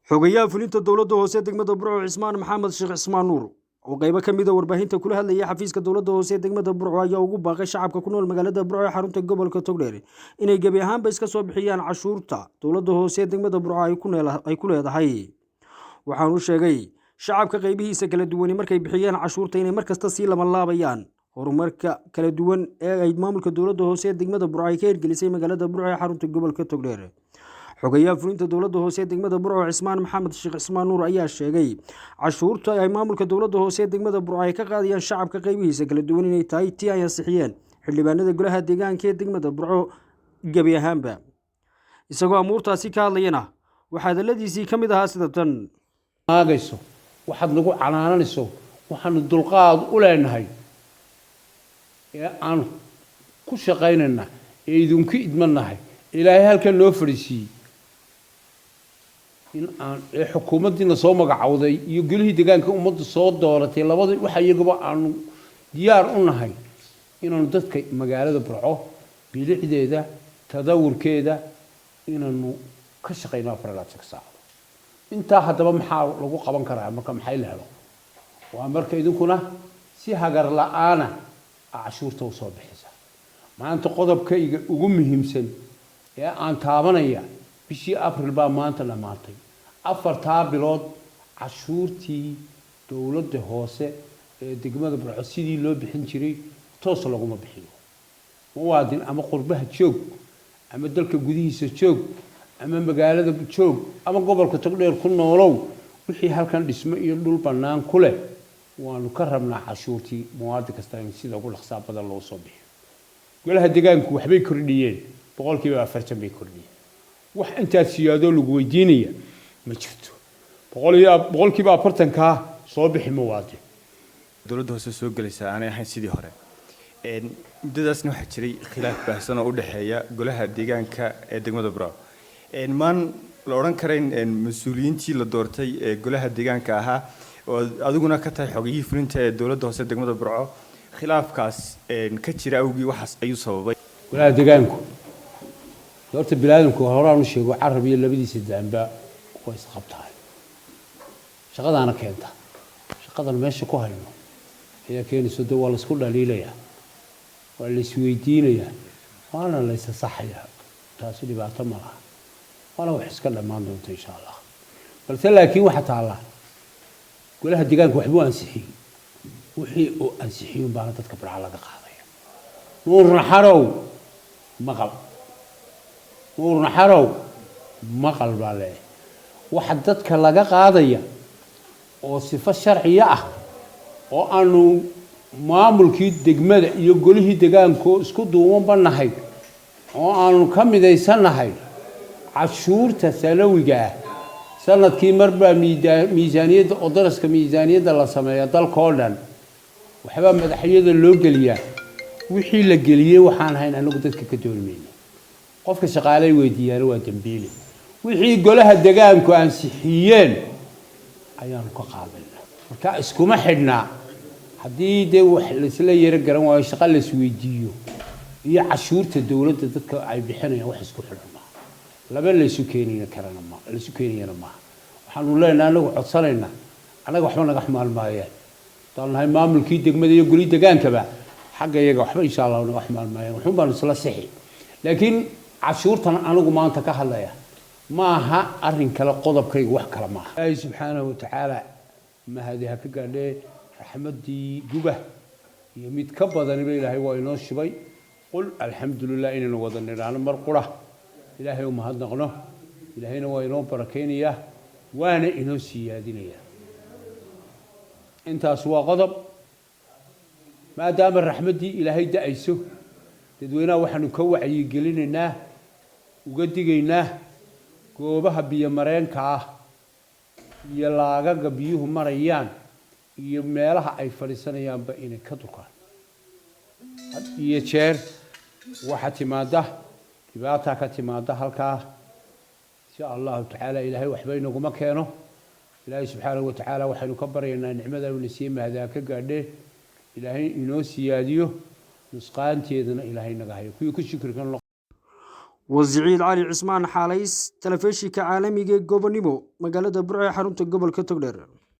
Xogayaha fulinta dowladda hoose degmada Burco, Cismaan Maxamed Sheekh Cismaan Nuur, oo qaybo ka mida warbaahinta kula hadlayay xafiiska dowladda hoose ee degmada Burco, ayaa ugu baaqay shacabka ku nool magaalada Burco ee xarunta gobolka Togdheer inay gebi ahaanba iska soo bixiyaan cashuurta dowladda hoose ee degmada Burco ay ku leedahay. Waxaanu sheegay shacabka qaybihiisa kala duwani markay bixiyeen cashuurta inay markasta sii labanlaabayaan horumarka kala duwan ee ay maamulka dowladda hoose ee degmada Burco ay ka hirgelisay magaalada Burco ee xarunta gobolka Togdheer. Xogayaha fulinta dowladda hoose ee degmada Burco, Cismaan Maxamed Sheekh Cismaan Nuur, ayaa sheegay cashuurta ay maamulka dowladda hoose ee degmada Burco ay ka qaadayaan shacabka qaybihiisa kala duwan inay tahay tii ay ansixiyeen xildhibaanada golaha deegaanka ee degmada Burco gebi ahaanba. Isagoo amuurtaasi ka hadlayana, waxaa hadaladiisii ka mid ahaa sida tan. Maagayso, waxaad nagu canaananayso, waxaanu dulqaad u leenahay ee aan ku shaqaynayna ee idinku idmanahay, Ilaahay halkan noo fadhiisiiyey in aan ee xukuumaddiina soo magacowday iyo golihii deegaanka ummadda soo dooratay labada, waxa iyaguba aanu diyaar u nahay inaanu dadka magaalada Burco bilicdeeda, tadawurkeeda inaanu ka shaqayno 24-ka saacadood. Intaa haddaba maxaa lagu qaban karaa? Marka maxay la helo waa marka idinkuna si hagar la-aana cashuurta usoo bixisa. Maanta qodobkayga ugu muhiimsan ee aan taabanaya, bishii Abril baa maanta dhammaatay. 4-taa bilood cashuurtii dowladda hoose ee degmada Burco sidii loo bixin jiray toos laguma bixiyo. Muwaadin, ama qurbaha joog, ama dalka gudihiisa joog, ama magaalada joog, ama gobolka Togdheer ku noolow, wixii halkan dhismo iyo dhul bannaan ku leh, waanu ka rabnaa cashuurtii muwaadin kasta in sida ugu dhaqsaa badan loo soo bixiyo. Golaha deegaanku waxbay kordhiyeen, 40% bay kordhiyeen. Wax intaad siyaadoo lagu weydiinaya ma jirto. 40-kaa soo bixi, muwaadin. Dowladda hoose soo gelaysaa aanay ahayn sidii hore. Muddadaasna waxaa jiray khilaaf baahsan oo u dhexeeya golaha deegaanka ee degmada Burco. Maan la odhan karayn mas-uuliyiintii la doortay ee golaha deegaanka ahaa, oo adiguna ka tahay xogiyihii fulinta ee dowladda hoose degmada Burco, khilaafkaas ka jira awgii waxaas ayuu sababay? Golaha deegaanku horta biniaadamku horaan u sheego, carab iyo labadiisa daanba way isqabtahay. Shaqadaana keenta, shaqadan meesha ku hayno ayaa keenayso. De waa laisku dhaliilayaa, waa la isweydiinayaa, waana la isasaxayaa. Taasi dhibaato ma laha, waana wax iska dhammaan doonta insha Allah. Balse laakiin waxa taallaa, golaha deegaanka waxbuu ansixiyey. Wixii uu ansixiyey baana dadka Burca laga qaadaya. Nuur Naxarow maqal, Nuur Naxarow maqal baa leeyahay. Waxa dadka laga qaadaya oo sifo sharciya ah oo aanu maamulkii degmada iyo golihii deegaanko isku duubanba nahay oo aanu ka midaysannahay, cashuurta sanawiga ah sanadkii marbaa miisaaniyadda oo daraska miisaaniyadda la sameeya dalkoo dhan, waxbaa madaxyada loo geliyaa. Wixii la geliyey waxaan hayn anagu dadka ka dooni mayno. Qofka shaqaaley weydiiyaana waa dembiile. Wixii golaha degaanku ansixiyeen ayaanu ka qaadayna. Marka iskuma xidhnaa haddii dee wax laisla yaro garan waayo, shaqa la isweydiiyo iyo cashuurta dowladda dadka ay bixinayaan wax isku xidhan maaha. Laba laysu keenaya karana ma laysu keenayana maaha. Waxaanu leenahay, anagu codsanaynaa, annaga waxba naga xumaan maayaan. Haddaanu nahay maamulkii degmada iyo goli degaankaba, xagga iyaga waxba insha Allahu naga xumaan maayaan, waxun baanu isla sixi. Laakiin cashuurtan anigu maanta ka hadlaya ma aha arrin kale, qodobkayga wax kale maaha. Ilaahay subxaanahu watacaala mahadi ha ka gaadhee, raxmaddii guba iyo mid ka badaniba Ilaahay waa inoo shubay. Qul alxamdu lilah inaynu wada nidhaano mar qura, Ilaahay u mahadnaqno. Ilaahayna waa inoo barakaynayaa, waana inoo siyaadinayaa. Intaas waa qodob. Maadaama raxmaddii Ilaahay da-ayso, dadweynaha waxaanu ka wacyigelinaynaa, uga digaynaa goobaha biyo mareenka ah iyo laagaga biyuhu marayaan iyo meelaha ay fadhiisanayaanba inay ka durkaan. Had iyo jeer waxaa timaada dhibaataa ka timaada halkaa. Insha Allahu tacaala Ilaahay waxba inaguma keeno. Ilaahay subxaanahu watacaala waxaynu ka baryaynaa nicmada una siiyey mahdaa ka gaadhee, Ilaahay inoo siyaadiyo, nusqaanteedana Ilaahay naga hayo kuwii ku shukrikan. Wasiciid Cali Cismaan Xaalays, telefishinka caalamiga ee Gobonimo, magaalada Burco ee xarunta gobolka Togdheer.